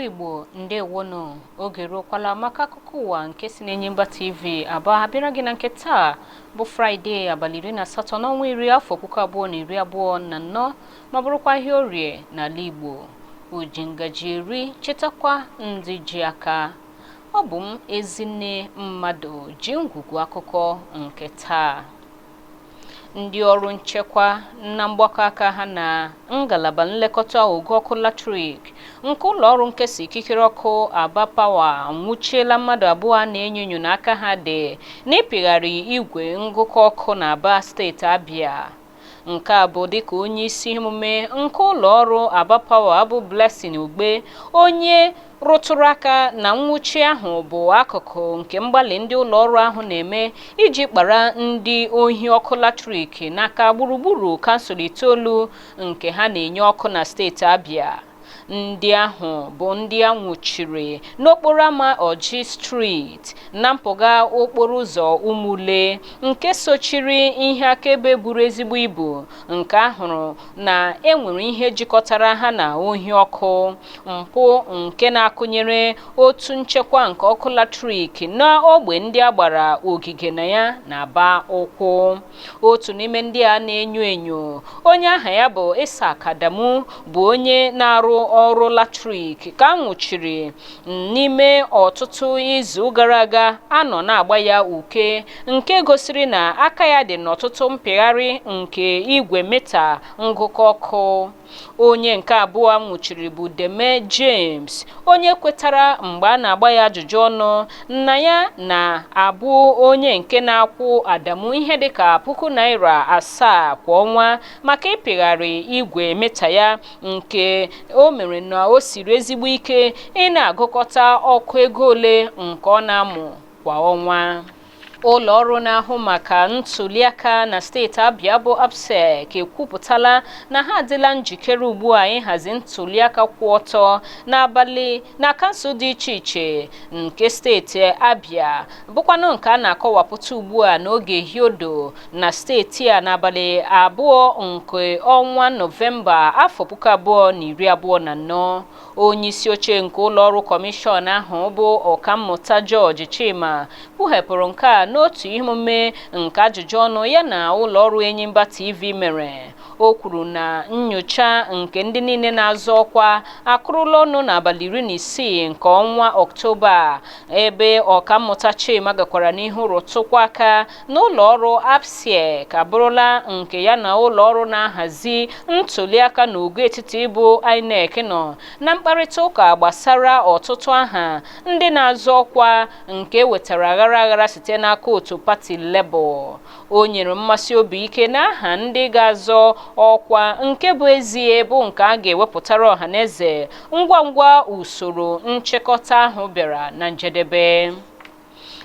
Igbo bụ Igbo, ndewonụ. Oge eruokwala maka akụkọ ụwa nke si n'Enyimba TV Aba abịara gị na nke taa bụ Fraịde, abalị 18 n'ọnwa 10, afọ 2024, ma bụrụkwa ahịa Orie n'ala Igbo. Oji ngaji eri, chetakwa ndị ji aka. Ọ bụ m, Ezinne Mmadụ, ji ngwugwu akụkọ nke taa. Ndị ọrụ nchekwa na mgbakọ aka ha na ngalaba nlekọta ogo ọkụ latrik nke ụlọ ọrụ nkesa ikikere ọkụ Aba Power anwụchiela mmadụ abụọ a na-enyo enyo na aka ha dị n'ịpịgharị igwe ngụkọ ọkụ na Aba, steeti Abịa. Nke a bụ dịka onye isi emume nke ụlọ ọrụ Aba Power bụ Blessing Ogbe, onye rụtụrụ aka na nnwụchi ahụ bụ akụkụ nke mgbalị ndị ụlọ ọrụ ahụ na-eme iji kpara ndị ohi ọkụ latrik n'aka gburugburu kansụl itoolu nke ha na-enye ọkụ na steeti Abịa. Ndị ahụ bụ ndị a nwụchiri n'okporo ámá Oji Street na mpụga okporo ụzọ Umule, nke sochiri ihe akaebe buru ezigbo ibu nke a hụrụ na e nwere ihe jikọtara ha na ohi ọkụ, mpụ nke na-akụnyere otu nchekwa nke ọkụ latrik n'ogbe ndị a gbara ogige na ya na-aba ụkwụ. Otu n'ime ndị a na-enyo enyo, onye aha ya bụ Isak Adamu, bụ onye na-arụ ọrụ latrik ka a nwụchiri n'ime ọtụtụ izu gara aga a nọ na-agba ya uke, nke gosiri na aka ya dị n'ọtụtụ mpịgharị nke igwe mita ngụkọ ọkụ. Onye nke abụọ a nwụchiri bụ Deme James, onye kwetara mgbe a na-agba ya ajụjụ ọnụ na ya na-abụ onye nke na-akwụ Adamu ihe dịka ₦7,000 kwa ọnwa maka ịpịgharị igwe mita ya, nke o mere na o siri ezigbo ike ị na-agụkọta ọkụ ego ole nke ọ na-amụ kwa ọnwa. Ụlọ ọrụ na-ahụ maka ntuliaka na steeti Abịa bụ ABSIEC ekwupụtala na ha adịla njikere ugbu a ịhazi ntuliaka kwụ ọtọ n'abalị na kansụl dị iche iche nke steeti Abịa, bụkwanụ nke a na-akọwapụta ugbu a n'oge hiodo na steeti a n'abalị 2 nke ọnwa Nọvemba, afọ 2024. Onye isi oche nke ụlọ ọrụ kọmishọn ahụ bụ Ọkammụta George Chima kpughepụrụ nke a n'otu ihe omume nke ajụjụ ọnụ ya na ụlọ ọrụ Enyimba TV mere. O kwuru na nnyocha nke ndị niile na-azọ ọkwa akụrụla ọnụ n'abalị 16 nke ọnwa Ọktoba, ebe Ọkammụta Chima gakwara n'ihu rụtụkwa aka na ụlọ ọrụ ABSIEC abụrụla nke ya na ụlọ ọrụ na-ahazi ntuliaka n'ogo etiti bụ INEC nọ na mkparịta ụka gbasara ọtụtụ aha ndị na-azọ ọkwa nke wetara aghara aghara site n'aka otu pati Labour. O nyere mmasị obi ike na aha ndị ga-azọ ọkwa nke bụ ezie bụ nke a ga-ewepụtara ọhaneze ngwa ngwa usoro nchịkọta ahụ bịara na njedebe.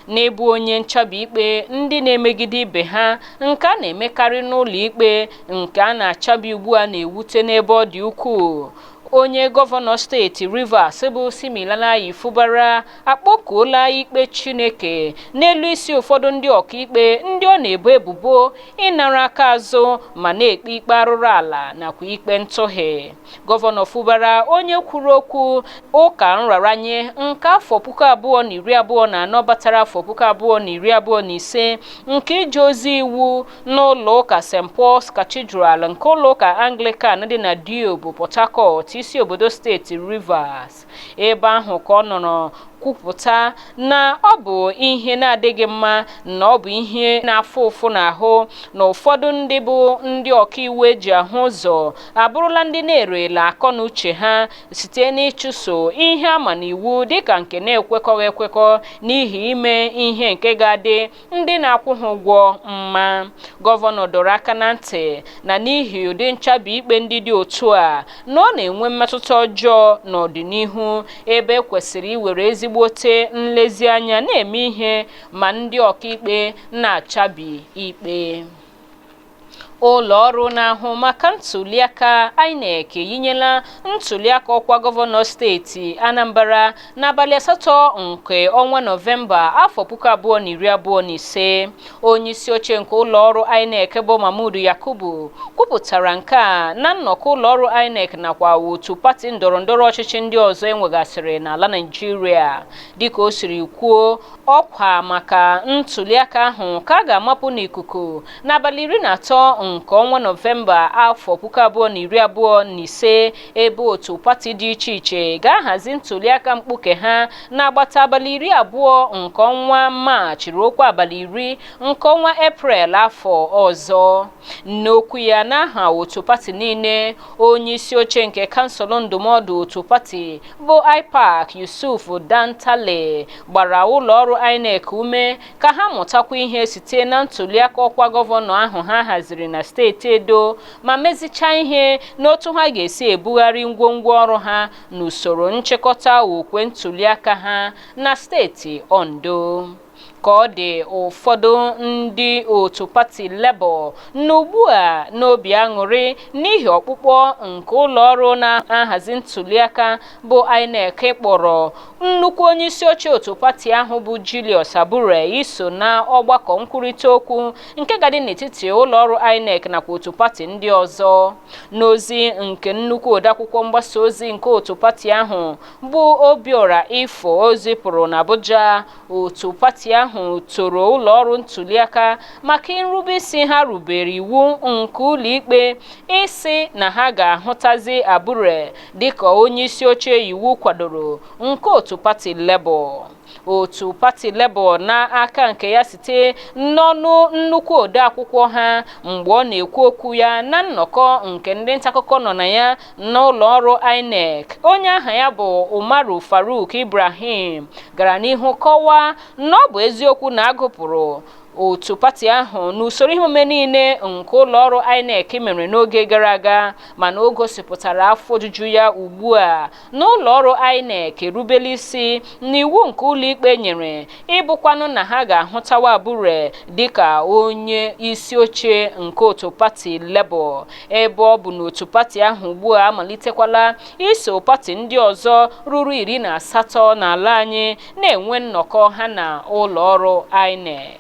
N'ịbụ onye nchabi ikpe ndị na-emegide ibe ha nke a na-emekarị n'ụlọ ikpe nke a na-achabi ugbu a na-ewute n'ebe ọ dị ukwuu, onye gọvanọ steeti Rivers bụ Siminalayi Fubara akpọkuola ikpe Chineke n'elu isi ụfọdụ ndị ọkaikpe ndị ọ na-ebo ebubo ịnara aka azụ ma na-ekpe ikpe arụrụ ala nakwa ikpe ntụhị. Gọvanọ Fubara, onye kwuru okwu ụka nraranye nke afọ 2024 batara afọ 2025 nke ije ozi iwu n'ụlọ ụka St. Paul's Cathedral nke ụlọ ụka Anglican dị na Diobu, Port Harcourt, isi obodo steeti Rivers, ebe ahụ ka ọ nọrọ kwupụta na ọ bụ ihe na-adịghị mma na ọ bụ ihe na-afụ ụfụ n'ahụ na ụfọdụ ndị bụ ndị ọkaiwu eji ahụ ụzọ abụrụla ndị na-erela akọ na uche ha site n'ịchụso ihe ama n'iwu dịka nke na-ekwekọghị ekwekọ n'ihi ime ihe nke ga-adị ndị na-akwụ ha ụgwọ mma. Gọvanọ dọrọ aka na ntị na n'ihi ụdị nchabi ikpe ndị dị otu a na ọ na-enwe mmetụta ọjọọ n'ọdịnihu, ebe kwesịrị iwere ezigbote nlezianya na-eme ihe ma ndị ọkaikpe na-achabi ikpe. Ụlọ ọrụ na-ahụ maka ntuliaka INEC eyinyela ntuliaka ọkwa gọvanọ steeti Anambra n'abalị 8 nke ọnwa Nọvemba 2025. Onyeisi oche nke ụlọ ọrụ INEC bụ Mahmood Yakubu kwupụtara nke a na nnọkọ ụlọ ọrụ INEC nakwa otu pati ndọrọ ndọrọ ọchịchị ndị ọzọ enwegasịrị n'ala Naịjirịa. Dịka o siri kwuo, ọkwa maka ntuliaka ahụ ka a ga-amapụ n'ikuku n'abalị 13 nke ọnwa Nọvemba 2025, ebe otu pati dị iche iche ga-ahazi ntuliaka mkpuke ha n'agbata abalị 20 nke ọnwa Maachị ruokwa abalị 10 nke ọnwa Eprel afọ ọzọ. N'okwu ya n'aha otu pati niile, onye isi oche nke kansụl ndụmọdụ otu pati bụ IPAC, Yusuf Dantale, gbara ụlọ ọrụ INEC ume ka ha mụtakwa ihe site na ntuliaka ọkwa gọvanọ ahụ ha haziri na steeti Edo, ma mezichaa ihe n'otu ha ga-esi ebugharị ngwongwo ọrụ ha n'usoro nchịkọta okwe ntuliaka ha na steeti Ondo. Ka ọ dị, ụfọdụ ndị otu pati Labour n'ugbu a n'obi aṅụrị n'ihi ọkpụkpọ nke ụlọ ọrụ na-ahazi ntuliaka bụ INEC kpọrọ nnukwu onyeisi oche otu pati ahụ bụ Julius Abure iso na ọgbakọ nkwurịta okwu nke ga-adị n'etiti ụlọ ọrụ INEC nakwa otu pati ndị ọzọ. N'ozi nke nnukwu odeakwụkwọ mgbasa ozi nke otu pati ahụ bụ Obiora Ifo ozi pụrụ n'Abuja, otu pati ahụ toro ụlọ ọrụ ntuliaka maka nrube isi ha rubere iwu nke ụlọikpe isi na ha ga-ahụtazi Abure dịka onye isi oche iwu kwadoro nke otu pati Labour. Otu pati Labour n'aka nke ya, site n'ọnụ nnukwu odeakwụkwọ ha mgbe ọ na-ekwu okwu ya na nnọkọ nke ndị ntaakụkọ nọ na ya n'ụlọ ọrụ INEC, onye aha ya bụ Umaru Faruk Ibrahim, gara n'ihu kọwaa na ọ bụ eziokwu na agụpụrụ otu pati ahụ n'usoro ihe omume niile nke ụlọ ọrụ INEC mere n'oge gara aga, mana o gosipụtara afọ ojuju ya ugbu a na ụlọ ọrụ INEC erubela isi n'iwu nke ụlọikpe nyere, ịbụkwanụ na ha ga-ahụtawa Abure dịka onye isi oche nke otu pati Labour, ebe ọ bụ na otu pati ahụ ugbu a amalitekwala iso pati ndị ọzọ ruru 18 n'ala anyị na-enwe nnọkọ ha na ụlọ ọrụ INEC.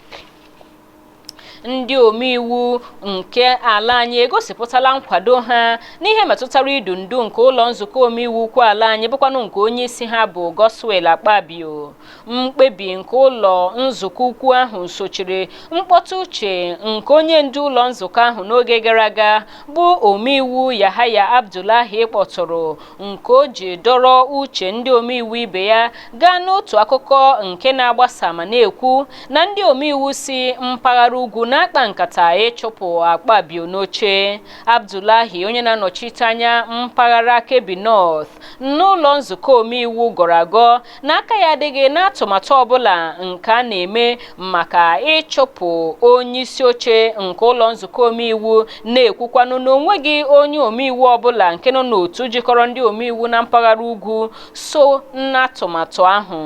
Ndị omeiwu nke ala anyị egosipụtala nkwado ha n'ihe metụtara idu ndu nke ụlọ nzukọ omeiwu ukwu ala anyị, bụkwanụ nke onye isi ha bụ Godswill Akpabio. Mkpebi nke ụlọ nzukọ ukwu ahụ sochiri mkpọtụ uche nke onye ndu ụlọ nzukọ ahụ n'oge gara aga bụ omeiwu Yahaya Abdullahi kpọtụrụ, nke o ji dọrọ uche ndị omeiwu ibe ya gaa n'otu akụkọ nke na-agbasa ma na-ekwu na ndị omeiwu si mpaghara ugwu na-akpa nkata ịchụpụ Akpabio n'oche. Abdullahi, onye na-anọchite anya mpaghara Kebbi North n'ụlọ nzukọ omeiwu, gọrọ agọ n'aka ya adịghị n'atụmatụ ọbụla nke a na-eme maka ịchụpụ onye isi oche nke ụlọ nzukọ omeiwu, na-ekwukwanụ na onweghị onye omeiwu ọbụla nke nọ n'otu jikọrọ ndị omeiwu na mpaghara ugwu so n'atụmatụ ahụ.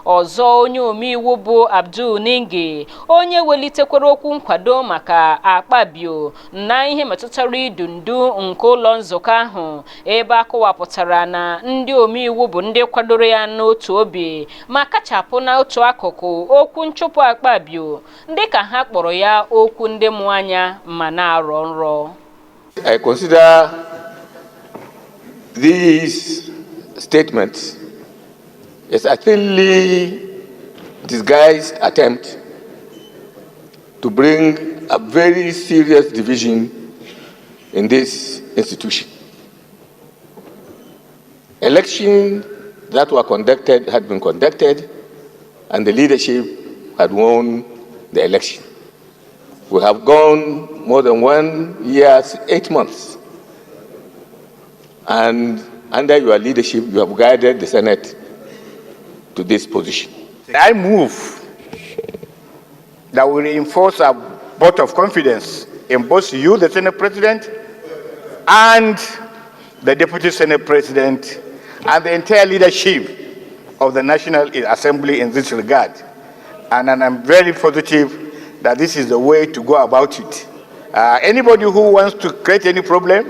Ọzọ, onye omeiwu bụ Abdul Ningi, onye welitekwara okwu nkwado maka Akpabio na ihe metụtara idu ndu nke ụlọ nzukọ ahụ, ebe a kọwapụtara na ndị omeiwu bụ ndị kwadoro ya n'otu obi ma kachapụ n'otu akụkụ okwu nchụpụ Akpabio, dịka ha kpọrọ ya okwu ndị mụ anya ma na-arọ nrọ. I consider these statements as a thinly disguised attempt to bring a very serious division in this institution. Elections that were conducted had been conducted, and the leadership had won the election. We have gone more than 1 year, 8 months. And under your leadership, you have guided the Senate to this position. I move that we reinforce our vote of confidence in both you, the Senate President, and the Deputy Senate President, and the entire leadership of the National Assembly in this regard. And I'm very positive that this is the way to go about it. Anybody who wants to create any problem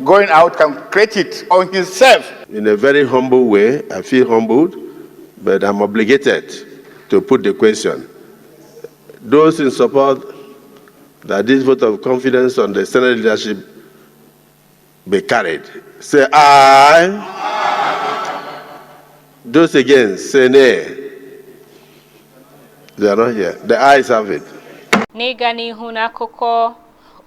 going out can create it on himself. In a very humble way, I feel humbled, but I'm obligated to put the question. Those in support that this vote of confidence on the Senate leadership be carried, say aye. Those against, say nay. They are not here. The ayes have it. N'ịga n'ihu n'akụkọ,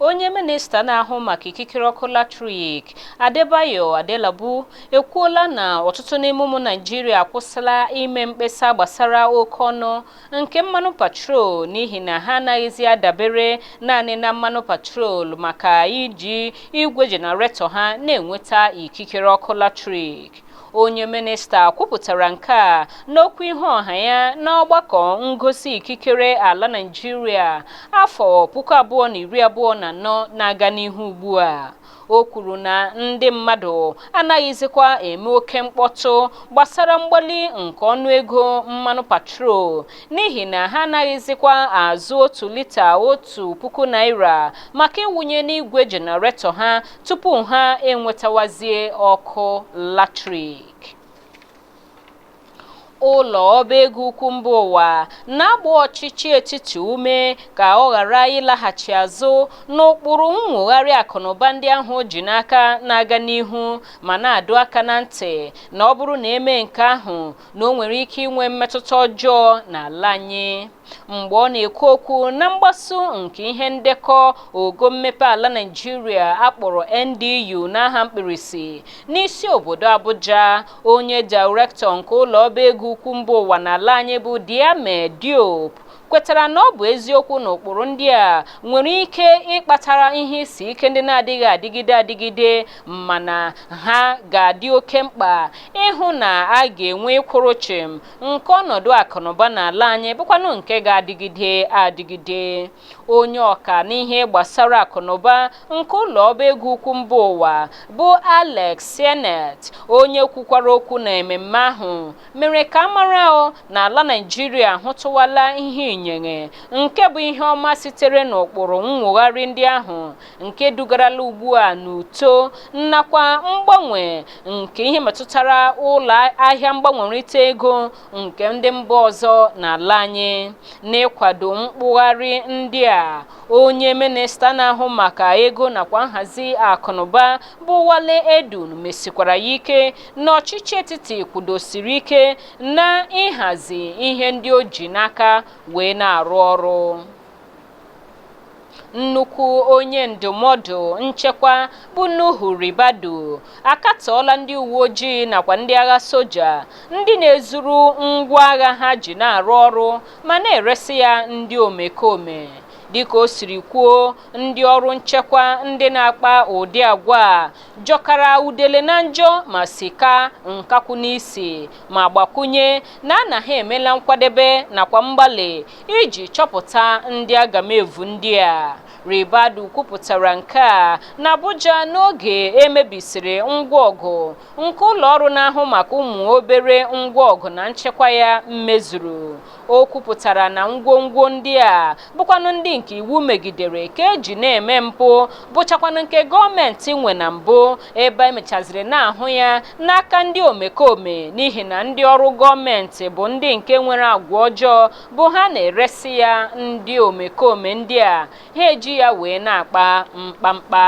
onye minista na-ahụ maka ikikere ọkụ latrik, Adebayo Adelabu, ekwuola na ọtụtụ n'ime ụmụ Naịjirịa akwụsịla ime mkpesa gbasara oke ọnụ nke mmanụ patrol n'ihi na ha anaghịzi adabere naanị na mmanụ patrol maka iji igwe jenaretọ ha na-enweta ikikere ọkụ latrik. Onye minista kwupụtara nke a n'okwu ihu ọha ya n'ọgbakọ ngosi ikikere ala Naịjirịa afọ 2024 na-aga n'ihu ugbu a. O kwuru na ndị mmadụ anaghịzikwa eme oke mkpọtụ gbasara mgbali nke ọnụego mmanụ patrol n'ihi na ha anaghịzikwa azụ 1 lita ₦1,000 maka ịwụnye n'igwe jenaretọ ha tupu ha enwetawazie ọkụ latrik. Ụlọ ọba ego ukwu mba ụwa na-agba ọchịchị etiti ume ka ọ ghara ịlaghachi azụ n'ụkpụrụ nnwogharị akụnụba ndị ahụ ji n'aka na-aga n'ihu, ma na-adụ aka na ntị na ọ bụrụ na eme nke ahụ, na o nwere ike inwe mmetụta ọjọọ n'ala anyị. Mgbe ọ na-ekwu okwu na mgbaso nke ihe ndekọ ogo mmepe ala Naịjirịa akpọrọ NDU n'aha mkpirisi n'isi obodo Abuja, onye dairektọ nke ụlọ ọba ego ukwu mba ụwa n'ala anyị bụ Diame Diop kwetara na ọ bụ eziokwu na ụkpụrụ ndị a nwere ike ịkpatara ihe isi ike ndị na-adịghị adịgide adịgide, mana ha ga-adị oke mkpa ịhụ na a ga-enwe ịkwụrụ chịm nke ọnọdụ akụnụba n'ala anyị bụkwanụ nke ga-adịgide adịgide. Onye ọka n'ihe gbasara akụnụba nke ụlọ ọba ego ukwu mba ụwa bụ Alex Sienet, onye kwukwara okwu na ememme ahụ, mere ka a mara na ala Naịjirịa hụtụwala ihe inyere nke bụ ihe ọma sitere n'ụkpụrụ nnwogharị ndị ahụ nke dugarala ugbu a n'uto nakwa mgbanwe nke ihe metụtara ụlọ ahịa mgbanwerịta ego nke ndị mba ọzọ n'ala anyị. N'ịkwado mkpụgharị ndị a, onye minista na-ahụ maka ego nakwa nhazi akụnụba bụ Wale Edun mesikwara ya ike na ọchịchị etiti kwudosiri ike na ịhazi ihe ndị o ji n'aka wee na-arụ ọrụ. Nnukwu onye ndụmọdụ nchekwa bụ Nuhu Ribadu akatọọla ndị uwe ojii nakwa ndị agha soja ndị na-ezuru ngwa agha ha ji na-arụ ọrụ ma na-eresi ya ndị omekome. Dịka o siri kwuo, ndị ọrụ nchekwa ndị na-akpa ụdị agwa a jọkara udele na njọ ma sika nkakwụ n'isi, ma gbakwunye na anaghị emela nkwadebe nakwa mgbalị iji chọpụta ndị agamevu ndị a. Ribadu kwupụtara nke a n'Abuja n'oge emebisiri ngwa ọgụ nke ụlọ ọrụ na-ahụ maka ụmụ obere ngwa ọgụ na nchekwa ya mmezuru. O kwupụtara na ngwongwo ndị a bụkwanụ ndị nke iwu megidere ka eji na-eme mpụ, bụchakwanụ nke gọọmenti nwe na mbụ, ebe emechaziri na-ahụ ya n'aka ndị omekome n'ihi na ndị ọrụ gọọmenti bụ ndị nke nwere agwa ọjọọ bụ ha na-eresi ya ndị omekome ndị a, ha eji ya wee na-akpa mkpamkpa.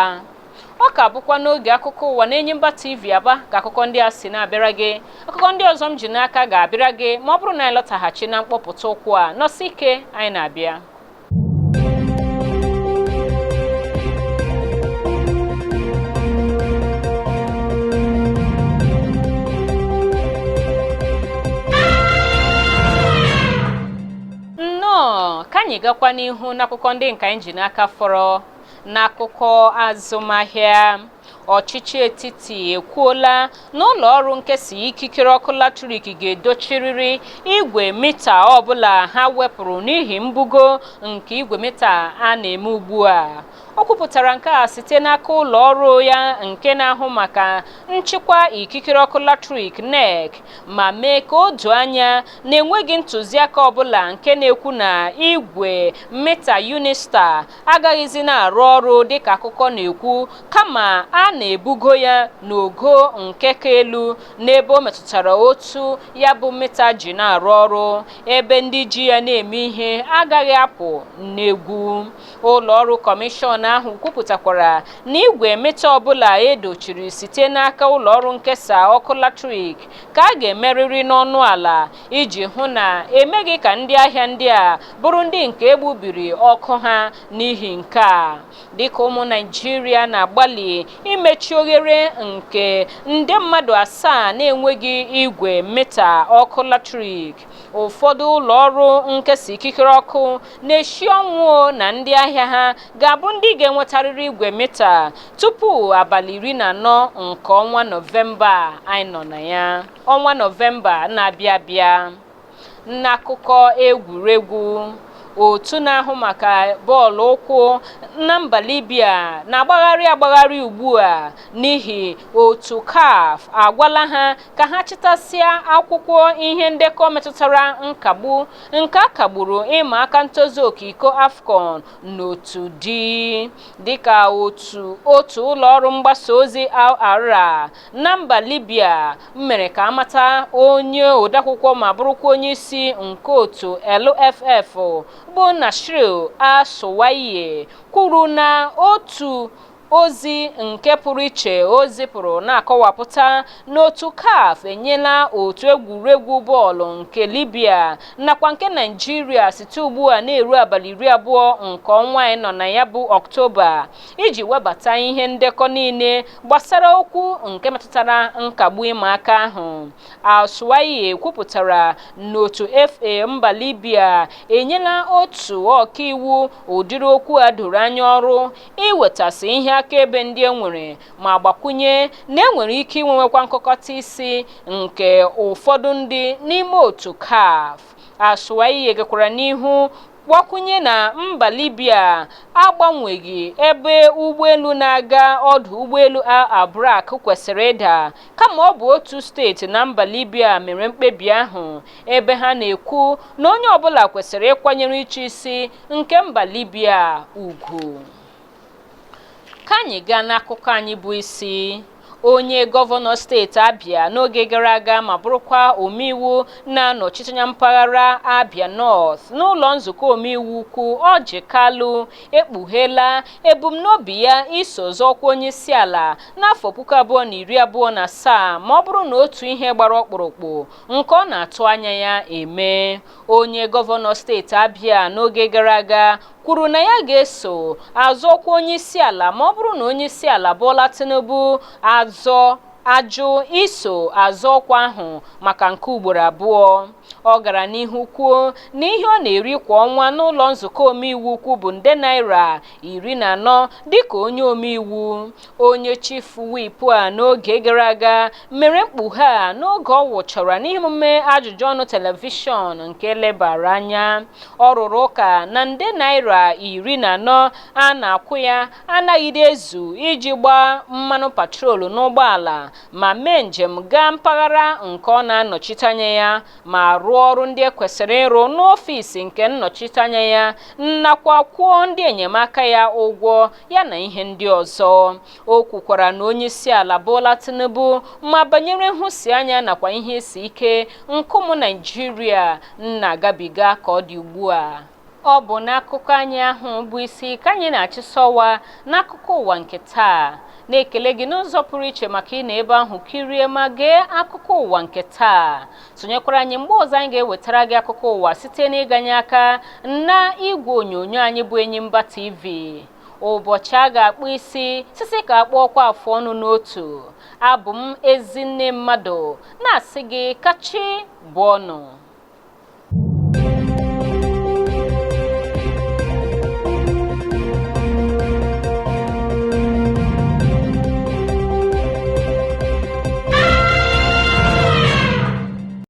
Ọ ka bụkwa n'oge akụkọ ụwa n'Enyimba TV Aba ka akụkọ ndị a si na-abịara gị. Akụkọ ndị ọzọ m ji n'aka ga-abịara gị ma ọ bụrụ na anyị lọtaghachi na mkpọpụta ụkwụ a. Nọsị ike, anyị na-abịa. Nnọọ, ka anyị gakwa n'ihu n'akụkọ ndị nke anyị ji n'aka fọrọ. N'akụkọ azụmahịa, ọchịchị etiti ekwuola na ụlọ ọrụ nkesa ikikere ọkụ latrik ga-edochirịrị igwe mita ọbụla ha wepụrụ n'ihi mbugo nke igwe mita a na-eme ugbu a. O kwupụtara nke a site n'aka ụlọ ọrụ ya nke na-ahụ maka nchịkwa ikikere ọkụ latrik NERC, ma mee ka o doo anya na enweghị ntụziaka ọbụla nke na-ekwu na igwe mita Unistar agaghịzi na-arụ ọrụ dịka akụkọ na-ekwu, kama a na-ebugo ya n'ogo nke ka elu n'ebe o metụtara otu ya bụ mita ji na-arụ ọrụ, ebe ndị ji ya na-eme ihe agaghị apụ n'egwu. Ụlọ ọrụ kọmishọn ahụ kwupụtakwara na igwe mita ọbụla edochiri site n'aka ụlọ ọrụ nkesa ọkụ latrik ka a ga-emerịrị n'ọnụ ala iji hụ na emeghị ka ndị ahịa ndị a bụrụ ndị nke egbubiri ọkụ ha n'ihi nke a. Dịka ụmụ Naịjirịa na-agbalị imechi oghere nke nde mmadụ 7 na-enweghị igwe mita ọkụ latrik, ụfọdụ ụlọ ọrụ nkesa ikikere ọkụ na-eshi ọnwụ na ndị ahịa ha ga-abụ ndị ga-enwetarịrị igwe mita tupu abalị 14 nke ọnwa Nọvemba anyị nọ na ya, ọnwa Nọvemba na-abịa abịa. N'akụkọ egwuregwu, otu na-ahụ maka bọọlụ ụkwụ na mba Libya na-agbagharị agbagharị ugbu a n'ihi otu CAF agwala ha ka ha chịtasịa akwụkwọ ihe ndekọ metụtara nkagbu nke a kagburu ịma aka ntozu oke iko AFCON n'otu D. Dịka otu ụlọọrụ mgbasa ozi Al Ahra na mba Libya mere ka amata, onye odeakwụkwọ ma bụrụkwa onye isi nke otu LFF bụ Nasir Al-Suwaiye kwuru na otu ozi nke pụrụ iche o zipụrụ na-akọwapụta n'otu CAF enyela otu egwuregwu bọọlụ nke Libya nakwa nke Naịjirịa site ugbu a na-eru abalị 20 nke ọnwa anyị nọ na ya bụ Ọktoba iji webata ihe ndekọ niile gbasara okwu nke metụtara nkagbu ịma aka ahụ. Al-Suwaiye kwupụtara n'otu FA mba Libya enyela otu ọkaiwu ụdịrị okwu a doro anya ọrụ iwetasị ihe akaebe ndị e nwere, ma gbakwunye na enwere ike inwewekwa nkụkọta isi nke ụfọdụ ndị n'ime otu CAF. Al-Suwaiye gakwara n'ihu gbakwunye na mba Libya agbanweghị ebe ụgbọelu na-aga ọdụ ụgbọelu Al Abrak kwesịrị ịda, kama ọ bụ otu steeti na mba Libya mere mkpebi ahụ, ebe ha na-ekwu na onye ọbụla kwesịrị ịkwanyere ịchị isi nke mba Libya ugwu. Ka anyị gaa n'akụkọ anyị bụ isi. Onye gọvanọ steeti Abia n'oge gara aga ma bụrụkwa omeiwu na-anọchite anya mpaghara Abia North n'ụlọ nzukọ omeiwu ukwu, Orji Kalu, ekpugheela ebumnobi ya iso zọọkwa onye isi ala n'afọ 2027 ma ọ bụrụ na otu ihe gbara ọkpụrụkpụ nke ọ na-atụ anya ya eme. Onye gọvanọ steeti Abia n'oge gara aga kwuru na ya ga-eso azọkwa onye isi ala ma ọ bụrụ na onye isi ala Bola Tinubu azọ ajụ iso azọ ọkwa ahụ maka nke ugboro abụọ. Ọ gara n'ihu kwuo na ihe ọ na-eri kwa ọnwa n'ụlọ nzukọ omeiwu ukwu bụ nde naira 14 dịka onye omeiwu. Onye chief whip a n'oge gara aga mere mkpughe a n'oge ọ wụchara n'ihe omume ajụjụ ọnụ telivishọn nke lebara anya. Ọ rụrụ ụka na nde naira 14 a na-akwụ ya anaghịdị ezu iji gbaa mmanụ patrolu n'ụgbọala ma mee njem gaa mpaghara nke ọ na-anọchite anya ya, ma rụọ ọrụ ndị ekwesịrị ịrụ n'ọfịs nke nnọchite anya ya, nakwa kwụọ ndị enyemaka ya ụgwọ ya na ihe ndị ọzọ. O kwukwara na onye isi ala Bola Tinubu ma banyere nhụsianya nakwa ihe isi ike nke ụmụ Naịjirịa na-agabiga ka ọ dị ugbu a. Ọ bụ n'akụkọ anyị ahụ bụ isi ka anyị na-achịsọwa n'akụkọ ụwa nke taa, na-ekele gị n'ụzọ pụrụ iche maka ị na ebe ahụ kirie ma gee akụkọ ụwa nke taa. Sonyekwara anyị mgbe ọzọ anyị ga-ewetara gị akụkọ ụwa site n'ịganye aka na igwe onyonyo anyị bụ Enyimba TV. Ụbọchị a ga-akpụ isi sisi ka akpụọkwa afụ ọnụ n'otu. Abụ m Ezinne Mmadụ na-asị gị kachi bụ ọnụ.